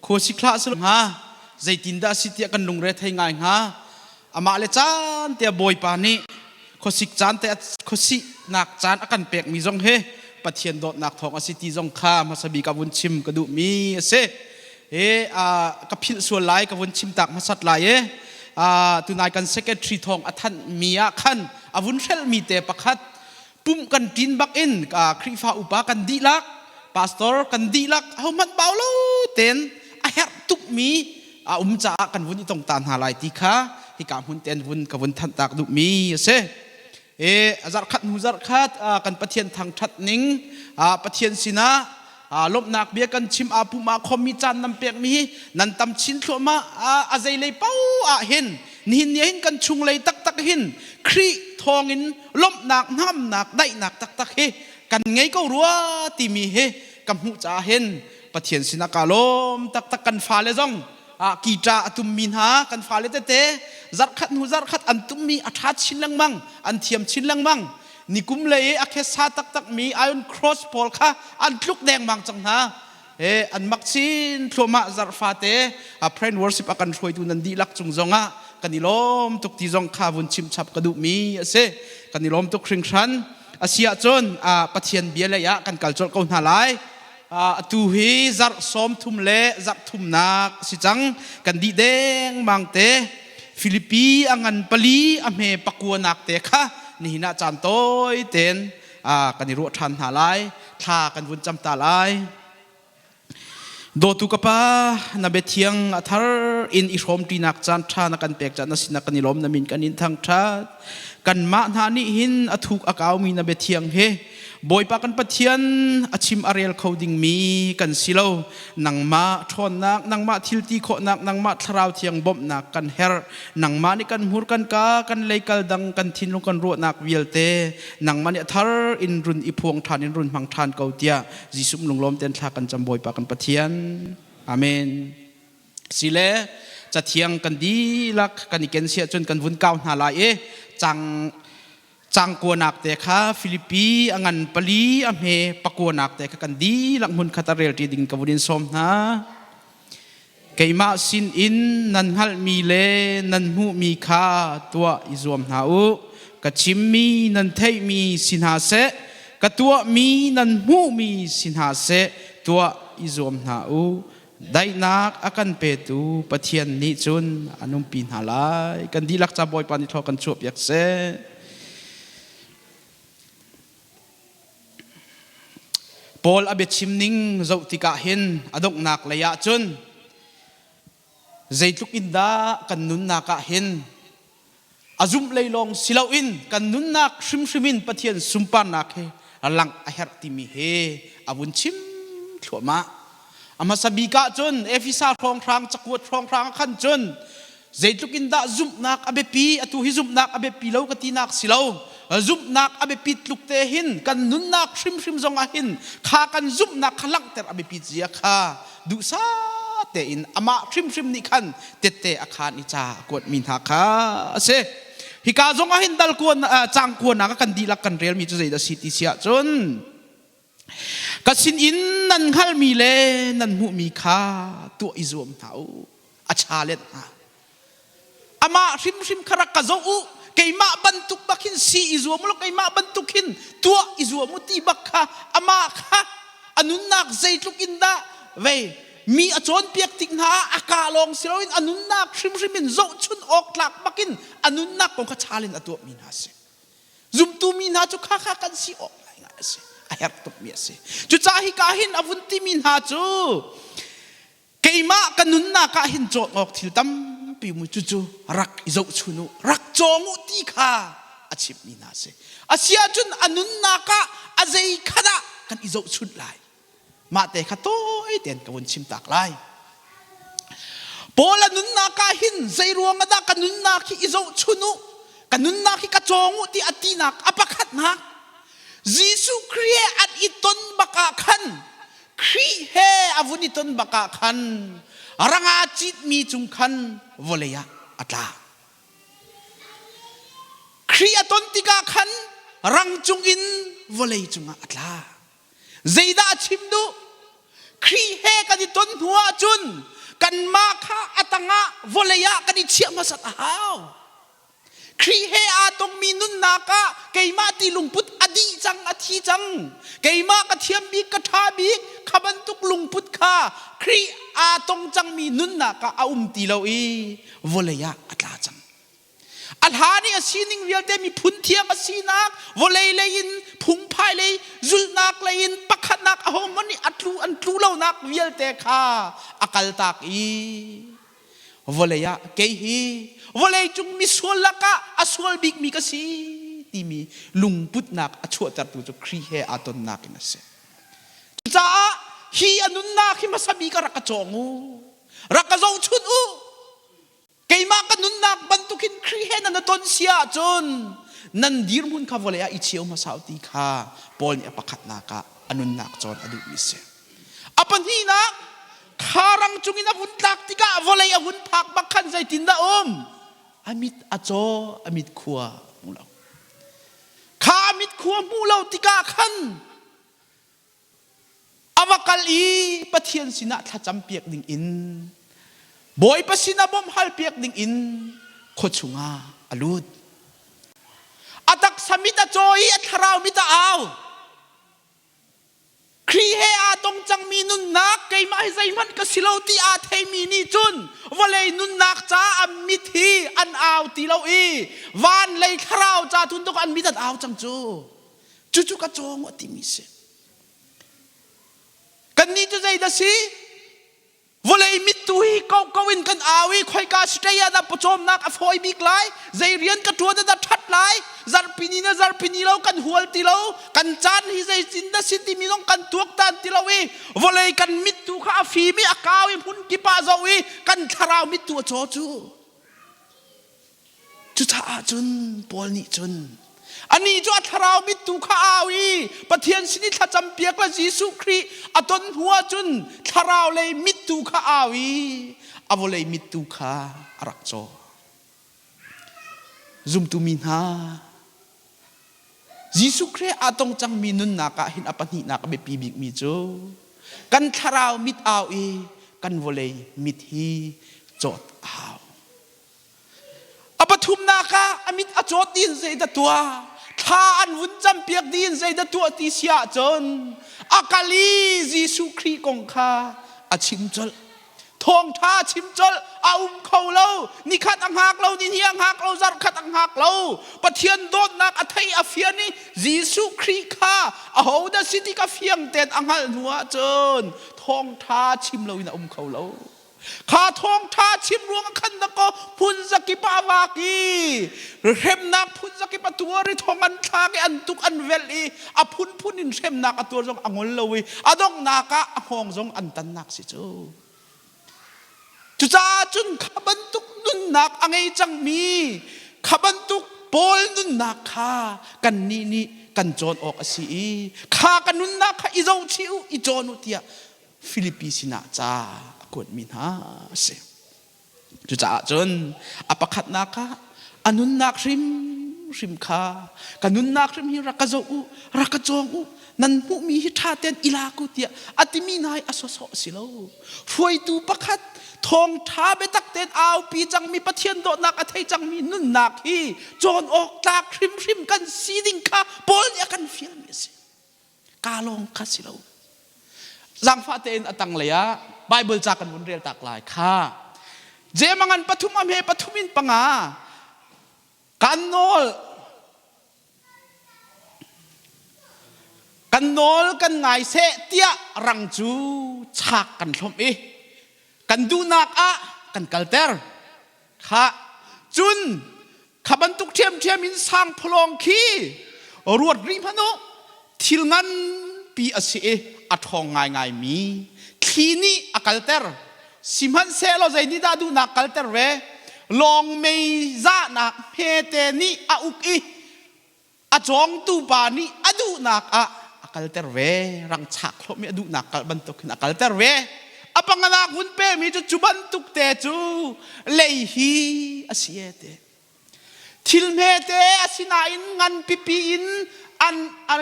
Khuasik hlah si hnga zeitindah si tiah kan lungre thei ngai hnga. Amah le caan te Bawipa nih khuasik caan te khuasihnak caan a kan pekmi zong hi Pathian dawtnak thawng a si ti zong kha hmasa bik ah vun chim ka duhmi a si. He ka philh sual lai ka vun chim tak hmasat lai e. Tunai kan secretary thawng a thanh mi ah khan a vun hrelhmi te pakhat pumh kan ṭin bak in Khrihfa upa kan dihlak pastor kan dihlak ahohmanh bau lo tein a herh tukmi a um caah kan vun i tong ta hna lai ti kha hika hmun ten vun ka vun thanh tak duhmi a si. E zarhkhat hnu zarhkhat kan Pathian thangṭhat ning Pathian sinah lawmhnak bia kan chim a pum ah khomi caan nan pekmi hi nan tam chin thluahmah. A zeilei paoh ah hin nihin ni hin kan chunglei taktak hin Khrih thawngin lawmhnak hnamnak daihnak taktak hi kan ngei ko rua timi hi ka hmuh caah hin Pathian sinah ka lawm taktak. Kan fale zong kita a tummi hna kan fale tete zarhkhat hnu zarhkhat an tummi a ṭha chin lengmang, an thiam chin lengmang. Nikum lei i a khesa taktak mi Iron Cross pawl kha an tluk dengmang cang hna. He an mak chin thluahmah. Zarhfa te a prayer worship a kan hruaitu nan dihlak cung zongah kan i lawm tuk ti zong kha vun chim chap ka duhmi a si. Kan i lawm tuk hringhran. A si ahcun Pathian bia lei ah kan kal colh ko hna lai. Atu hi zarh 30 le zarh thumnak si cang, kan dih dengmang te. Filipi a ngan pali a hme pakuanak te kha nihin ah caan tawi tein kan i ruah ṭhan hna lai. Thla kan vun cam ta lai. Dawtu ka pa, na biathiang a thar in i hrawmṭinak caan ṭha na kan pek caan na sinah kan i lawm, na min kan in thangṭhat. Kanmah hna nih hin a thuk a kaumi na biathiang hi Bawipa kan Pathian a chim a rel kho dingmi kan si lo. Nangmah ṭhawnnak, nangmah thilti khawhnak, nangmah thlarau thiang bawmhnak kan herh. Nangmah nih kan hmur, kan ka, kan leikal dang, kan thinlung, kan ruahnak vialte nangmah nih a thar in run i phuang ṭhan in run hmang ṭhan ko tiah Jesuh lunglawm tein thla kan cam, Bawipa kan Pathian. Amen. Sile cathiang kan dihlak kan i ken siah cun kan vun kau hna lai i cang cangkuanak te kha Filipi a ngan pali a hme pakuanak te kha kan dihlak hmun khat a relṭi ding ka vun in sawm hna. Keimah sin in nan hngalhmi le nan hmuhmi kha tuah i zuam hna u. Ka chimmi nan theihmi si hna seh, ka tuahmi nan hmuhmi si hna seh, tuah i zuam hna u. Daihnak a kan petu Pathian nih cun an umpi hna lai. Kan dihlak ca Bawipa nih thaw kan chuahpiak seh. Paul a biachim ning zoh tikah hin a donghnak lei ah cun zeitluk in dah kan nunnak ah hin a zumh lei lawng si loin kan nunnak hrimhrim in Pathian sunparnak hi langh a herh timi hi a vun chim thluahmah. A hmasa bik ah cun Efesa hrawnghrang cakuat hrawnghrang ah khan cun zeitluk in dah zumhnak a biapi. Atu hi zumhnak a biapi lo ka tinak si lo, zumhnak a biapit tluk te hin kan nunnak hrimhrim zong ah hin kha kan zumhnak kha langhter a biapit zia kha duhsah tein amah hrimhrim nih khan tette a khaan i ca a kuatmi hna kha a si. Hika zong ah hin dal kuan cang kuanak kan dihlak kan relmi cu zeidah si ti si ahcun, ka sin in nan hngalhmi le nan hmuhmi kha tuah i zuam hna u. A challenge hna. Amah hrimhrim kha rak ka zoh u, keimah bantuk bak hin si i zuam u law keimah bantuk hin tuah i zuam u ti bak kha. Amah kha a nunnak zeitluk in dah vei mi a cawnpiak tik hna ah a ka lawng si loin a nunnak hrimhrim in zohchun awk tlak bakin a nunnak kong kha challenge a tuahmi hna a si. Zumtu mi hna cu kha kha kan si awk ngaingai a si, a herh tukmi a si. Cucaah hika hin a vun timi hna cu keimah ka nunnak ah hin cawn awk thil tampi mu, cucu rak i zohchun u, rak cawng u ti kha a chimhmi hna a si. A si ahcun a nunnak ah a zei khat ah kan i zohchunh lai? Mah te kha tawi tein ka vun chim tak lai. Paul a nunnak ah hin zei ruang ah dah ka nunnak hi i zohchun u, ka nunnak hi ka cawng u ti a tinak a pakhatnak, Jesuh Khrih an i ton bak ah khan, Khrih he a vun i ton bak ah khan ranga citmi cung khan vawlei ah a tla. Khrih a ton tikah khan rang cung in vawlei cungah a tla. Zeidah a chim duh? Khrih he kan i ton hnu ahcun Kanmah kha a tangah vawlei ah kan i chiah hmasat a hau. Khrih he aa tongmi nunnak ah keimah ti lungput a dih cang, a thi cang. Keimah ka thiam bik, ka ṭha bik, kha bantuk lungput kha Khrih aa tong cangmi nunnak ah a um ti lo i vawlei ah a tla cang. A hlan i a sining vialte miphun thiang a sinak, vawlei lei in phungphai lei, zulhnak lei in pakhatnak ahohmanh nih a tlu an tlu lonak vialte kha a kaltak i vawlei ah kei hi vawlei cung misual lakah a sual bikmi ka si timi lungputnak a chuahtertu cu Khrih he aa tonnak in a si. Cucaah hi a nunnak hi hmasa bik ah rak ka cawng u, rak ka zohchunh u. Keimah ka nunnak bantukin Khrih he nan i ton si ahcun nan dirhmun kha vawlei ah i cheu hmasa u ti kha Paul nih a pakhatnak ah a nunnak cawn a duhmi a si. A pahnihnak, kharang cungin a vun tlak tikah vawlei a vun phak bak khan zeitindah um? A mit a caw, a mit khua hmu lo. Kha a mit khua hmuh lo tikah khan a va kal i Pathian sinah thlacam piak ding in Bawipa sinah bawmh hal piak ding in khua chungah a lut. A taksa mit a caw i a thlarau mit a au. Khrih he aa tong cangmi nunnak keimah hi zeihmanh ka si lo ti aa theimi nih cun vawlei nunnak caah an mit hi an au ti lo i van lei thlarau ca tun tuk an mit an au cang cu. Cucu ka cawng a timi si. Kannih cu zeidah si? Vawlei mittu hi ko ko in kan au i khoika stay ah dah pawcawmnak a fawi bik lai, zei rian ka ṭuan ah dah ṭhat lai, zarhpini na zarhpini lo kan hual ti lo, kan caan hi zeitin dah si timi zong kan tuaktan ti lo i vawlei kan mittu kha a fim i a kau i hmun kip ah zoh i kan thlarau mittu a caw cu. Cucaah cun Paul nih cun anih cu a thlarau mittu kha au i Pathian sin i thlacam piak le Jesuh Khrih a ton hnu ah cun thlarau lei mittu kha au i a vawlei mittu kha a rak caw. Zumtu mi hna, Jesuh Khrih aa tong cangmi nunnak ah hin a pahnihnak a biapi bikmi cu kan thlarau mit au i kan vawlei mit hi cawt a hau. A pathumnak ah a mit a cawt in zeidah tuah? Thla an vun campiak dih in zeidah tuah ti si ahcun a kal i Jesuh Khrih kong kha a chim colh. Thawngṭha a chim colh, a um kho lo, nikhat a hngak lo, nihnih a hngak lo, zarhkhat a hngak lo. Pathian dawtnak a theih a fian i Jesuh Khrih kha ahodah si ti kha fiang tein a hngalh hnu ahcun thawngṭha chim loin a um kho lo. Kha thawngṭha chim ruangah khan dakaw phun zakip ah a vak i hremnak phun zakip a tuar i thong an thlak i an tuk an velh i a phunphun in hremnak a tuar zong a ngol lo i a donghnak ah a hngawng zong an tannak si cu. Cucaah cun kha bantuk nunnak a ngei cangmi kha bantuk Paul nunnak kha kannih nih kan cawn awk a si i kha ka nunnak kha i zohchih u i cawn u tiah Filipi sinah ca a kuatmi hna a si. Cucaah cun a pakhatnak ah a nunnak hrimhrim kha ka nunnak hrim hi rak ka zoh u, rak ka cawng u, nan hmuhmi hi ṭha tein i lak u tiah a timi hna hi a sawsawh a si lo. Hruaitu pakhat thawngṭha biatak tein aupi cangmi Pathian dawtnak a thei cangmi nunnak hi cawn awk tlak hrimhrim kan si ding kha Paul nih a kan fialmi a si. Ka lawng kha si lo. Zaangfah tein a tanglei ah Bible ca kan vun rel tak lai kha. Jemangan pathum am he pathum in panga kan nawl kan nawl kan ngai seh tiah rang cu chak kan hlomh i kan duhnak ah kan kalter kha cun Kha bantuk ṭhiamṭhiam in sangphalawng khi ruat rih hmanh u. Thil nganpi a si i a ṭhawng ngaingaimi thli nih a kalter. Sihmanhsehlaw zei nih dah duhnak kalter ve? Lawng mei zahnak hmete nih a uk i a cawngtu pa nih a duhnak ah a kalter ve. Rang chak hlawhmi a duhnak kal bantuk hin a kalter ve. A panganak vun pemi cu cu bantuk te cu lei hi a si e te. Thil hmete asinain ngan pipi in an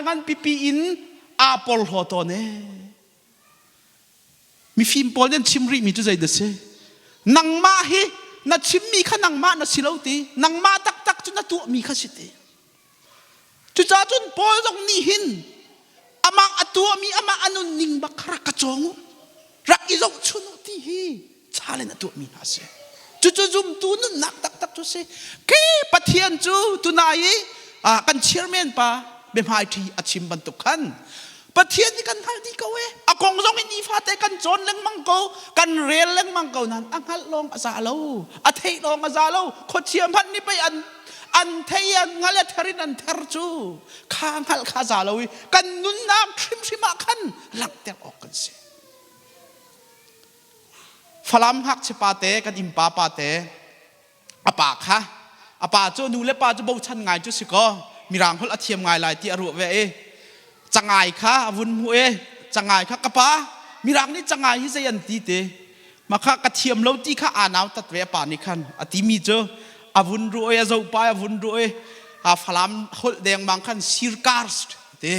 ngan pipi in aa porhlaw tawn e. Mifim pawl nih an chim rihmi cu zeidah si? Nangmah hi na chimmi kha nangmah na si lo ti, nangmah taktak cu na tuahmi kha si ti. Cucaah cun Paul zong nih hin amah a tuahmi, amah a nunning bak kha rak ka cawng u, rak i zohchun u ti hi challenge a tuahmi hna a si. Cucu zumtu nunnak taktak cu a si. Ke Pathian cu tunai i kan chairman pa biahmaiṭhi a chim bantuk khan Pathian hi kan hngalh dih ko e. A kong zong hi nifate kan cawn lengmang ko, kan rel lengmang ko nain a hngalh lawng a za lo, a theih lawng a za lo. Khuachia hmanh nih pei an an thei an hngal a ther in an ther cu kha hngalh kha za lo i kan nunnak hrimhrim ah khan langhter awk kan si. Falam ngakchia pa te kan innpa pa te a pa kha a pa cu nu le pa cu bochan ngai cu si kaw mirang holh a thiam ngai lai ti a ruah ve i cangai kha a vun hmuh i cangai kha ka pa mirang nih cangai hi zei an ti ti makha ka thiam lo ti kha aa nau tat ve a pa nih khan a timi cu a vun ruah i a zopa a vun ruah i a falam holh dengmang khan sirkars ti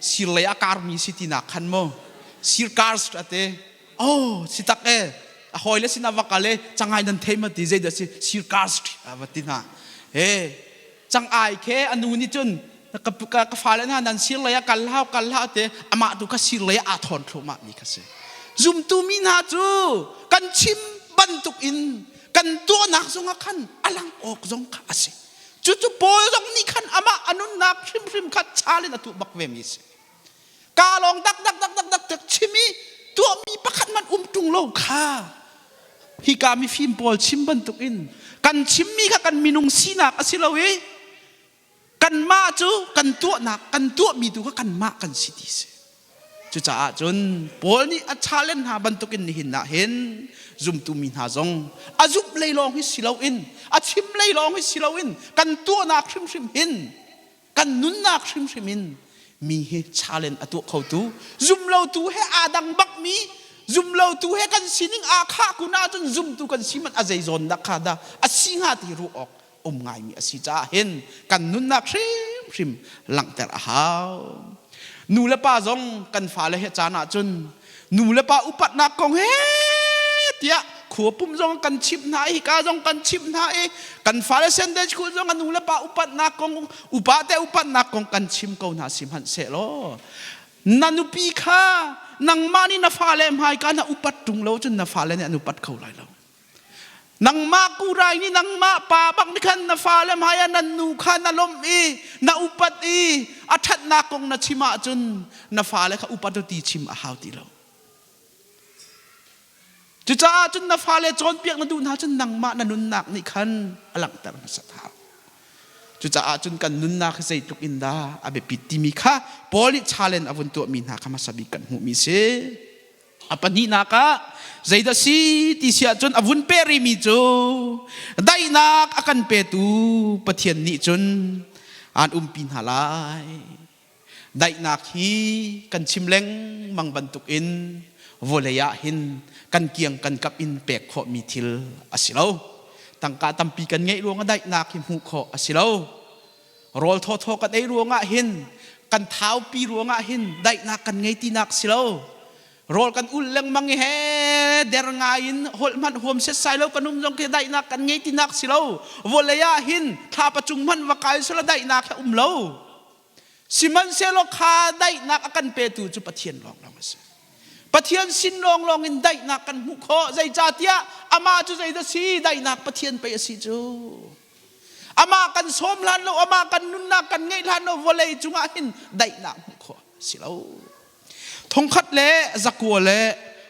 sir lei a karmi si tinak khan mu sirkars a ti Oh, si tak e. A hawi le sin a va kal e, cangai nan thei ma ti zeidah si sirkast a va ti hna. He, cangai khe a nu nih cun ka, ka, ka fale hna nan sir lei ah kal hau kal hau te amah tu kha sir lei ah aa thawn thluahmah mi kha si. Zumtu mi hna cu kan chim bantuk in kan tuahnak zongah khan a lang awk zong kha a si. Cucu Paul zong nih khan amah a nunnak hrimhrim kha chal in a tuah bak ve mi a si. Ka lawng dak dak dak dak dak dak chim i tuahmi pakhat hmanh um ṭung lo kha hika mifim pawl chim bantukin kan chimmi kha kan minung sinak a si lo i kanmah cu kan tuahnak kan tuahmi tu kha kanmah kan si ti si. Cucaah cun Paul nih a challenge hna bantukin nihin ah hin zumtu mi hna zong a zumh lei lawng hi si loin a chim lei lawng hi si loin kan tuahnak hrimhrim hin kan nunnak hrimhrim in mi hi challenge a tuah khotu zumlotu he aa dang bakmi zumlotu he kan sining aa khah kun ahcun zumtu kan si man a zeizawn dah kha dah a si hnga ti ruah awk um ngaimi a si caah hin kan nunnak hrimhrim langhter a hau. Nu le pa zong kan fale he caan ahcun nu le pa upatnak kong he tiah khua pum zong kan chimh hna i hika zong kan chimh hna i kan fale Sunday school zong a nu le pa upatnak kong upa te upatnak kong kan chim ko hna sihmanhsehlaw na nupi kha nangmah nih na fale hmaika na upat ṭung lo cun na fale nih an upat kho lai lo. Nangmah kurai nih nangmah pa bak nih khan na fale hmai ah nan nu kha na lawmh i na upat i a ṭhatnak kong na chim ahcun na fale kha upat ti chim a hau ti lo. Cucaah cun na fale cawnpiak na duh hna cun nangmah na nunnak nih khan a langhter hmasat hau. Cucaah cun kan nunnak hi zeitluk in dah a biapit timi kha Paul nih challenge a vun tuahmi hna kha hmasa bik kan hmuhmi si. A pahnihnak ah zeidah si ti si ahcun a vun peh rihmi cu daihnak a kan petu Pathian nih cun aan umpi hna lai. Daihnak hi kan chim lengmang bantukin vawlei ah hin kan kiang kan kap in pek khawhmi thil a si lo. Tangka tampi kan ngeih ruangah daihnak hi hmuh khawh a si lo. Rawl thawthaw kan ei ruangah hin kan thaupi ruangah hin daihnak kan ngei tinak si lo. Rawl kan ul lengmang i he der ngai in holh hmanh huam setsai lo kan um zong khi daihnak kan ngei tinak si lo. Vawlei ah hin thlapa cung hmanh va kai sula daihnak he um lo. Sihmanhsehlaw kha daihnak a kan petu cu Pathian lawnglawng a si. Pathian sin lawnglawng in daihnak kan hmuh khawh. Zeicahtiah amah cu zeidah si? Daihnak Pathian pei a si cu. Amah kan sawm hlan lo, amah kan nunnak kan ngeih hlan lo vawlei cungah hin daihnak hmuh khawh si lo. Thongkhat le zakua le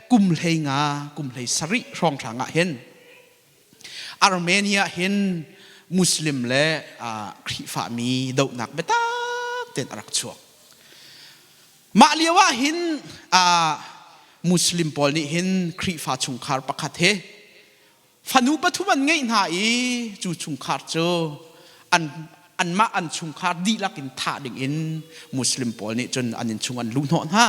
kum hlei nga, kum hlei sarih hrawnghrang ah hin Armenia hin Muslim le Khrihfa mi dohnak biatak tein a rak chuak. Mah lio ah hin Muslim pawl nih hin Khrihfa chungkhar pakhat he Fanu pathum an ngeih hna i cu chungkhar cu an anmah an chungkhar dihlak in thah dingin Muslim pawl nih cun an innchung an luhhnawh hna.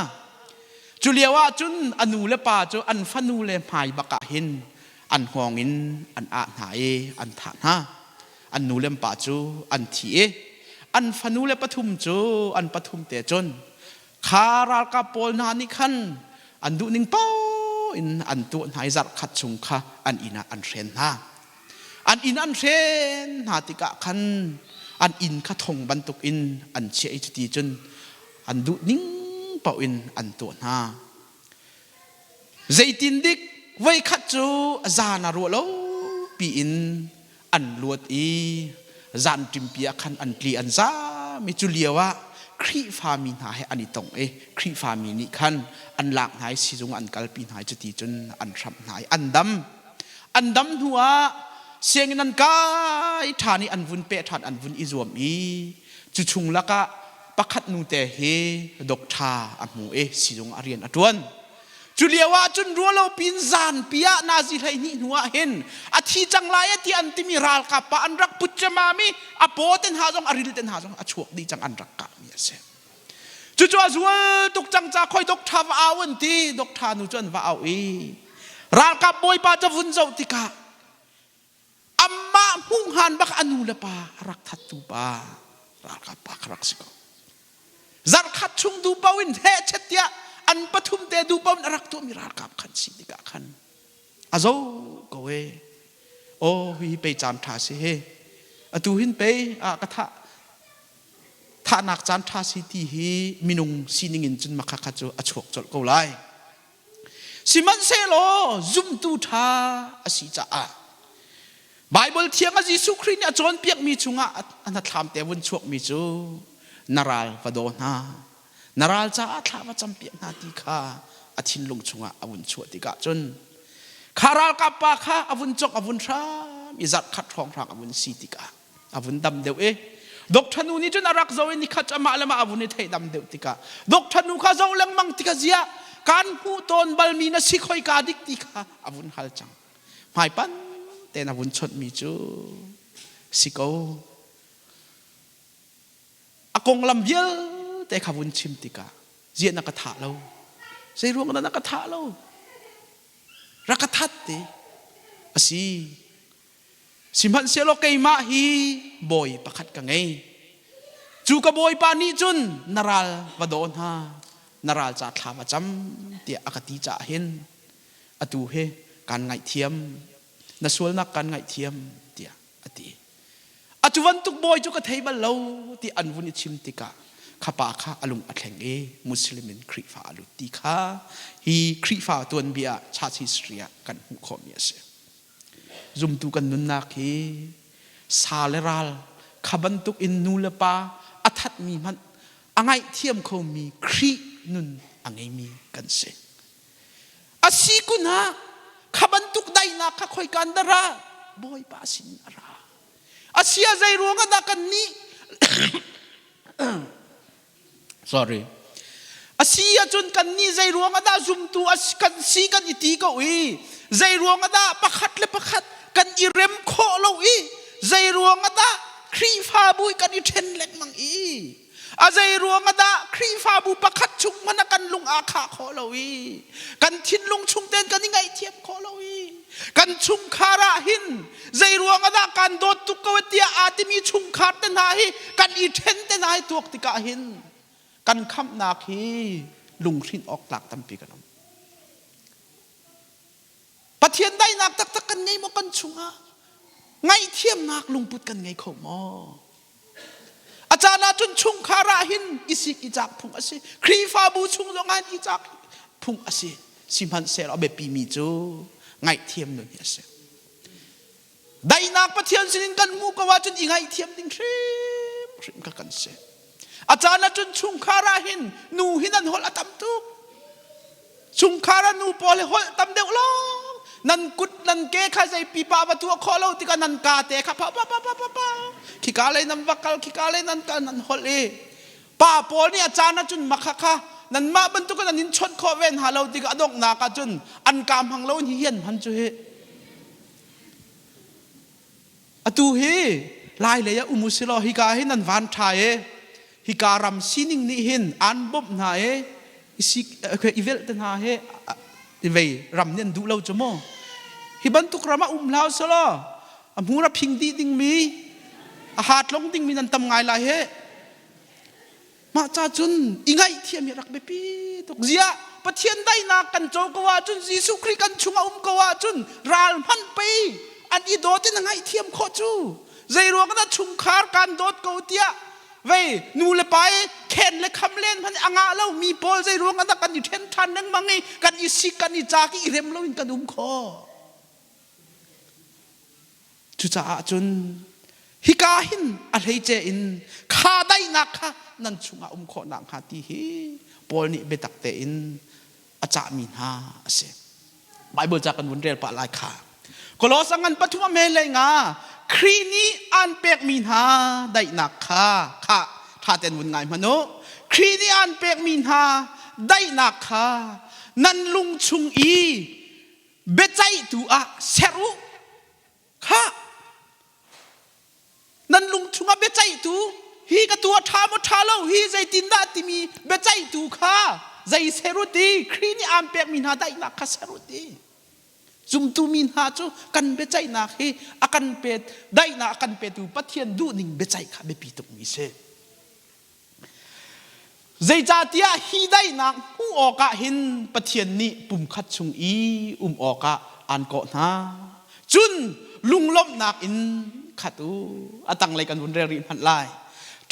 Cu lio ah cun a nu le pa cu an fanu le hmai bak ah hin an hngawng in an ah hna i an thah hna. An nu le an pa cu an thi i an fanu le pathum cu an pathum te cun kha ralkap pawl hna nih khan an duhning paoh. in an tuah hna i zarh khat chung kha an inn ah an hren hna. An inn an hren hna tikah khan an inn kha thong bantukin an chiah i cuti cun an duh ning paoh in an tuah hna. Zeitindik voikhat cu zan a ruah lo piin an luat i zanṭimpi ah khan an tli an zam i cu lio ah Khrihfami hna he an i tong i Khrihfami nih khan an lak hna i sizung an kalpi hna i cuti cun an hramh hna i an dam. An dam hnu ah sianginn an kai ṭhan i an vun peh ṭhan an vun i zuam i cu chung lakah pakhat nute hi doctor a hmu i sizung a rian a ṭuan. Cu lio ah cun rualo pin zanpi ah nazi 12 hnu ah hin a thi cang lai e ti an timi ralkap pa an rak put ciamam i a paw ten ha zong a ril ten ha zong a chuak dih cang an rak kahmi a si. Cucu a zual tuk cang ca khoi doctor va au an ti doctor nu cu an va au i ralkap bawipa cu vun zoh tikah amah hmuhhngan bak a nu le pa a rak thattu pa ralkap pa kha rak si ko. Zarhkhat chung duh paoh in hehchet tiah an pathum te duh paoh in a rak tuahmi ralkap khan si tikah khan a zo ko e. Aw hihi pei caan ṭha si hi. Atu hin pei ah ka thah thahnak caan ṭha si ti hi minung sining in cun makha kha cu a chuak colh ko lai. Sihmanhsehlaw zumtu ṭha a si caah Baibal thiang ah Jesuh Khrih nih a cawnpiakmi chungah a hnathlam te vun chuakmi cu na ral va daw hna, na ral caah thla va campiak hna ti kha a thinlung chungah a vun chuah tikah cun kha ralkap pa kha a vun cawk a vun hram i zarh khat hrawnghrang a vun si tikah a vun dam deuh i Doctor nu nih cun a rak zoh i nikhat cu amah le mah a vun i theih dam deuh tikah doctor nu kha zoh lengmang tikah ziah kan hmuh tawn balmi na si khoi ka dik ti kha a vun hal cang hmaipan tein a vun chawnhmi cu si ko a konglam vialte kha vun chim tikah ziah na ka thah lo zei ruang dah na ka thah lo rak ka that te a si Sihmanhsehlaw keimah hi bawi pakhat ka ngei. Cu ka bawipa nih cun na ral va daw hna, na ral ca thla va cam tiah a ka ti caah hin atu hi kaan ngaihthiam, na sualnak kaan ngaihthiam tiah a ti. A cu bantuk bawi cu ka thei bal lo ti an vun i chim tikah kha pa kha a lung a thleng i Muslim in Khrihfa a lut ti kha hi Khrihfa tuanbia church history ah kan hmuh khawhmi a si. Zumtu kan nunnak hi sa le ral kha bantuk in nu le pa a thatmi hmanh a ngaihthiam khomi Khrih nun a ngeimi kan si. A si kun ah kha bantuk daihnak kha khoika in dah ra? Bawipa sin a ra. A sia zei ruang ah dah kan nih Sorry. A si ahcun kannih zei ruang ah dah zumtu kan si kan i ti ko i zei ruang ah dah pakhat le pakhat kan i rem khawh lo i zei ruang ah dah Khrihfabu i kan i ṭhen lengmang i a zei ruang ah dah Khrihfabu pakhat chung hmanh ah kan lung aa khah khawh lo i kan thinlung chung tein kan i ngaihthiam khawh lo i kan chungkhar ah hin zei ruang ah dah kan dawt tuk ko tiah aa timi chungkhar te hna hi kan i ṭhen te hna hi tuak tikah hin kan khamhnak hi lunghrinh awk tlak tampi kan um. Pathian daihnak taktak kan ngei maw kan chungah? Ngaihthiamnak lungput kan ngei kho maw? A caan ah cun chungkhar ah hin i sik i cak phung a si. Khrihfabu chung zong ah i cak phung a si. Sihmanhsehlaw a biapimi cu ngaihthiam nun hi a si. Daihnak Pathian sinin kan hmuh ko ahcun i ngaihthiam ding hrimhrim kha kan si. A caan ah cun chungkhar ah hin nu hi nan holh a tam tuk. Chungkhar ah nu pawl hi holh tam deuh lawng. Nan kut nan ke kha zei pipa va tuah khawh lo tikah nan ka te kha pa pa pa pa pa pa khika lei nan va kal khika lei nan kal nan holh i pa pawl nih a caan ah cun makha kha nanmah bantuk in an in chawnh khawh ve hna lo tikah a donghnak ah cun an ka hmang lo in hi hian hman cu hi Atu hi Lai lei ah um usilaw hika hin an van ṭha e hika ram sining nih hin an bawmh hna e i velh te hna he i vei ram nih an duh lo cu mu hi bantuk ram ah um hlah usulaw a hmur a phing dih dingmi a hatlong dingmi nan tam ngai lai he Mah ca cun i ngaihthiam hi rak biapi tuk. Ziah! Pathian daihnak kan co ko ahcun Jesuh Khrih kan chungah um ko ahcun ral hmanh pei an i dawt in a ngaihthiam khawh cu. Zeiruang dah chungkhar kan dawt ko tiah vei nu le pa i khen le kham len hmanh a ngah lo mi pawl zeiruang dah kan i ṭhen ṭhan lengmang i kan i sik kan i caak i i rem loin kan um khawh. Cucaah cun hika hin a hleice in kha daihnak kha nan chungah um khawh nakhnga ti hi Paul nih biatak tein a cahmi hna a si. Bible ca kan vun rel pah lai kha. Kolosa ngan pathum a me lei nga Khrih nih aan pekmi hna daihnak kha kha ṭha tein vun ngai hmanh u. Khrih nih aan pekmi hna daihnak kha nan lung chung i biaceihtu ah ser u khah nan lung chungah biaceihtu hi ka tuah ṭha maw ṭha lo hi zeitindah timi biaceihtu kha zei ser u ti Khrih nih aan pekmi hna daihnak kha ser u ti zumtu mi hna cu kan biaceihnak hi a kan pe daihnak a kan petu Pathian duhning biaceih kha biapi tukmi si. Zeicahtiah hi daihnak hmuh awkah hin Pathian nih pumkhat chung i um awkah aan kawh hna. Cun lunglawmhnak in khat u. A tanglei kan vun rel rih hmanh lai.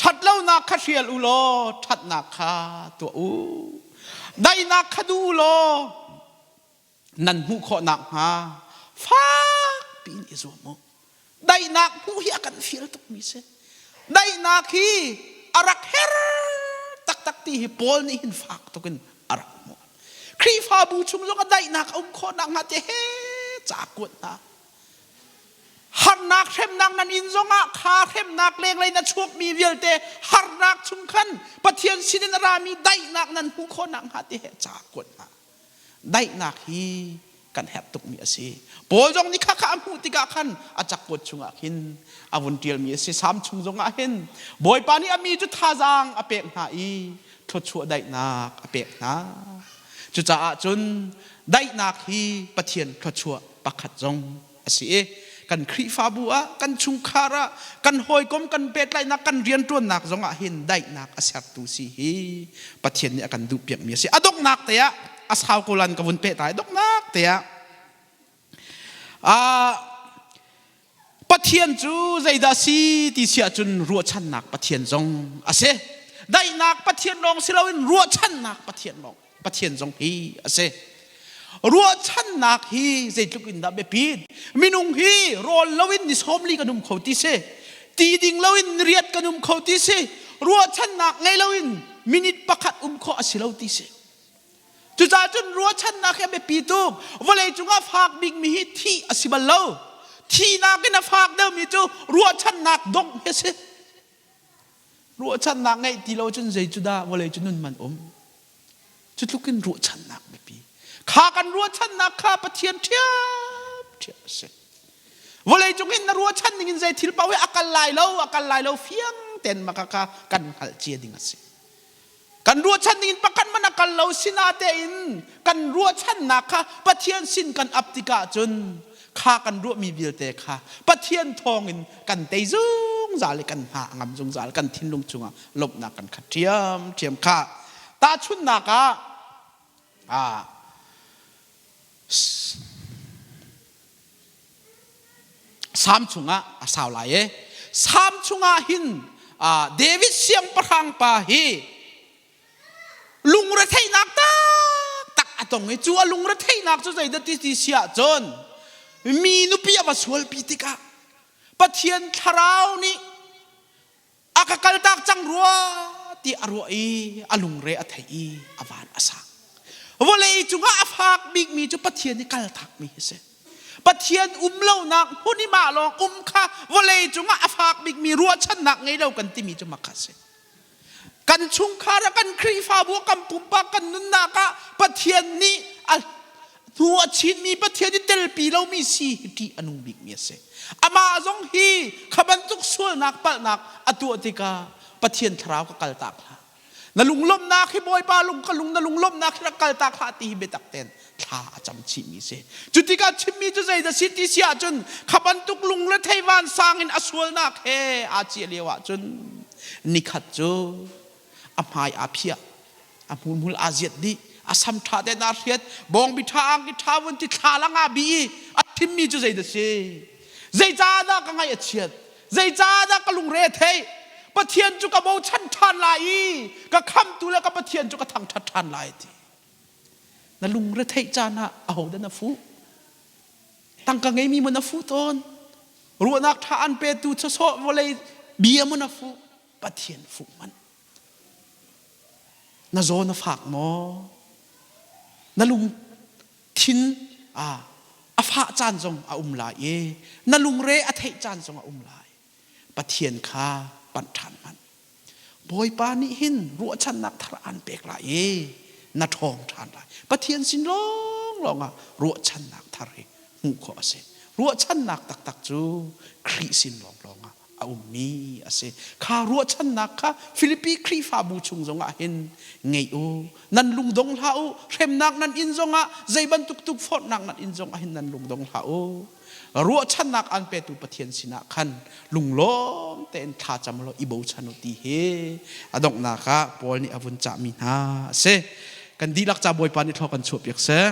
Ṭhatlonak kha hrial u law ṭhatnak kha tuah u. Daihnak kha duh u law nan hmuh khawh nakhnga fak piin i zuam u. Daihnak hmuh hi a kan fial tukmi si. Daihnak hi a rak her taktak ti hi Paul nih hin fak tukin a rak hmuh. Khrihfabu chung zong a daihnak a um khawh nakhnga te he ca kuat hna. Harnak hremnak nan in zongah kha hremnak lenglei na chuakmi vialte harnak chung khan Pathian sinin a rami daihnak nan hmuh khawh nakhnga te he ca kuat hna. Daihnak hi kan herh tukmi a si. Paul zong nih khakha a hmuh tikah khan a cakuat chungah khin a vun ṭialmi a si. Salm chung zongah hin Bawipa nih a mi cu thazaang a pek hna i thluachuah daihnak a pek hna. Cucaah cun daihnak hi Pathian thluachuah pakhat zong a si i kan Khrihfabu ah, kan chungkhar ah, kan hawikom kan pehtlaihnak, kan rianṭuannak zongah hin daihnak a sertu si hi Pathian nih a kan duhpiakmi a si. A donghnak te ah a sau ko lan ka vun pehtlai donghnak te ah ah Pathian cu zeidah si ti si ahcun ruahchannak Pathian zong a si. Daihnak Pathian lawng si loin ruahchannak Pathian lawng Pathian zong hi a si. Ruahchannak hi zeitluk in dah biapit? Minung hi rawl loin ni sawmli kan um kho ti si. Ti ding loin ni riat kan um kho ti si. Ruahchannak ngei loin minute pakhat um khawh a si lo ti si. Cucaah cun ruahchannak hi a biapi tuk. Vawlei cungah fak bikmi hi thih a si bal lo. Thihnak in a fak deuhmi cu ruahchannak dongh hi a si. Ruahchannak ngeih ti lo cun zei cu dah vawlei cu nun man um? Cu tluk in ruahchannak biapi. Kha kan ruahchannak kha Pathian ṭhiamṭhiam a si. Vawlei cung in na ruahchan ning in zei thil paoh hi a kal lai lo, a kal lai lo fiang tein maka kha kan hngalh cia ding a si. Kan ruahchan ning in pakhat man a kal lo sinatein kan ruahchannak kha Pathian sin kan ap tikah cun kha kan ruahmi vialte kha Pathian thawngin kan tei zungzal i kan hna a ngam zungzal kan thinlung chungah lawmhnak kan khat ṭhiamṭhiam kha tahchunhnak ah ah Salm chungah a sau lai e Salm chungah hin David siangpahrang pa hi lungretheihnak taktak a tong i cu a lungretheihnak cu zeidah ti ti si ahcun mi nupi a va sualpi tikah Pathian thlarau nih a ka kaltak cang rua ti a ruah i a lungre a theih i a van a sang. Vawlei cungah a fak bikmi cu Pathian i kaltakmi hi si. Pathian um lonak hmun i mah lawng um kha vawlei cungah a fak bikmi ruahchannak ngei lo kan timi cu mak kha si. Kan chungkhar ah kan Khrihfabu ah kan pumpak kan nunnak ah Pathian nih a hnu a chinmi Pathian i telpi lomi si hi ṭih a nung bikmi a si. Amah zong hi kha bantuk sualnak palhnak a tuah tikah Pathian thlarau ka kaltak hlah. Na lunglawmhnak hi Bawipa lung ka lung na lunglawmhnak hi rak kaltak hlah ti hi biatak tein thla a cam chihmi si. Cu tikah chimmi cu zeidah si ti si ahcun kha bantuk lungrethei vansang in a sualnak he aa ciah lio ahcun nikhat cu a hmai aa phiah, a hmurhmul aa ziat dih, A sam ṭha tein aa hriat, bawngbi ṭha angki ṭha vun ti thla lang aa bi i a thimmi cu zeidah si? Zeicahdah ka ngaih a chiat? Zeicahdah ka lungre a theih? Pathian cu ka bochan ṭhan lai i ka khamtu le ka Pathian cu ka thangṭhat ṭhan lai ti. Na lungre theih caan ah ahodah na fuh? Tangka ngeimi maw na fuh tawn? Ruahnak ṭha an petu sawsawh vawlei bia maw na fuh? Pathian fuh hmanh. Na zaw na fak maw? Na lungthin a fah caan zong a um lai i na lungre a theih caan zong a um lai. Pathian kha panh ṭhan hmanh. Bawipa nih hin ruahchannak thar aan pek lai i na ṭhawng ṭhan lai. Pathian sin lawnglawng ah ruahchannak thar hi hmuh khawh a si. Ruahchannak taktak cu Khrih sin lawnglawng ah a ummi a si. Kha ruahchannak kha Filipi Khrihfabu chung zongah hin ngei u. Nan lungdong hlah u. Hremnak nan in zongah zei bantuk tukforhnak nan in zongah hin nan lungdong hlah u. Ruahchannak an petu Pathian sinah khan lunglawm tein thlacam law i bochan u ti hi a donghnak ah Paul nih a vun cahmi hna a si. Kan dihlak ca Bawipa nih thlaw kan chuahpiak seh.